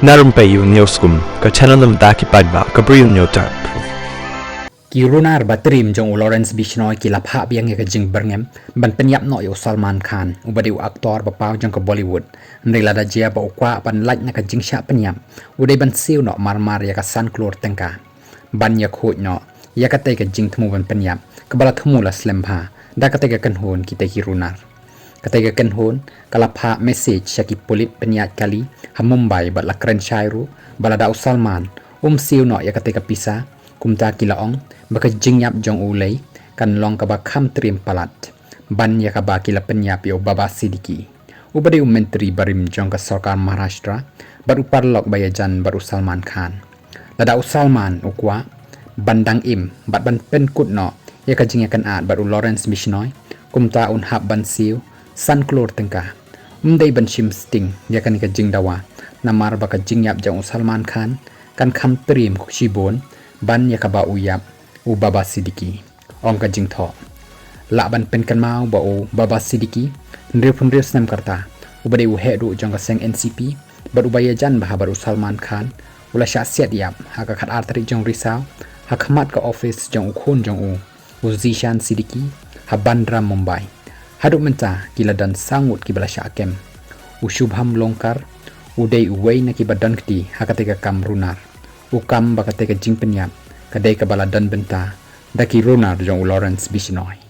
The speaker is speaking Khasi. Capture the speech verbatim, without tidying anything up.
Na rympei ïa u News Kum, ka channel na bynta ki paidbah, ka Bri u News Tap. Ki runar ba trim jong u Lawrence Bishnoi ki la phah biang ïa ka jingbyrngem ban pynïap noh ïa u Salman Khan, uba dei u aktor ba paw jong ka Bollywood. Hynrei lada jia ba u kwah ban lait na ka jingshah pynïap, u dei ban siew noh marmar ïa ka san klur tyngka ban ïakhuid noh ïa katei ka jingthmu ban pynïap kaba la thmu la slem bha da katei ka kynhun kitei ki runar. Katei ka kynhun ka la phah message sha ki pulit pynïaid kali ha Mumbai bad la kren shai ruh ba lada u Salman um siew noh ïa katei ka pisa, kumta ki la ong ba ka jingïap jong u lei kan long kaba kham trim palat ban ïa kaba ki la pynïap ïa u Baba Siddique, uba dei u myntri barim jong ka sorkar Maharashtra bad u paralok ba ïajan bad u Salman Khan. Lada u Salman u kwah ban dang im bad ban pynkut noh ïa ka jingïakynad bad u Lawrence Bishnoi, kumta un hap ban siew san klur tyngka. Um dei ban shim sting ïa kane ka jingdawa, namar ba ka jingïap jong u Salman Khan kan kham trim shibun ban ïa kaba u ïap u Baba Siddique, ong ka jingthoh. Lah ban pynkynmaw ba u Baba Siddique, hynriewphew hynriew snem ka rta, uba dei u heh duh jong ka seng N C P bad uba ïajan bha bad u Salman Khan, u la shah siat ïap ha ka khatar tarik jong u Risaw ha khmat ka office jong u khun jong u, u Zishan Siddique, ha Bandra, Mumbai. Haduh mynta ki la don saw ngut kiba la shah kem. U Shubham Lonkar u dei uwei na kiba don kti ha katei ka kam runar. U kam ba katei ka jingpynïap ka dei kaba la don bynta da ki runar jong u Lawrence Bishnoi.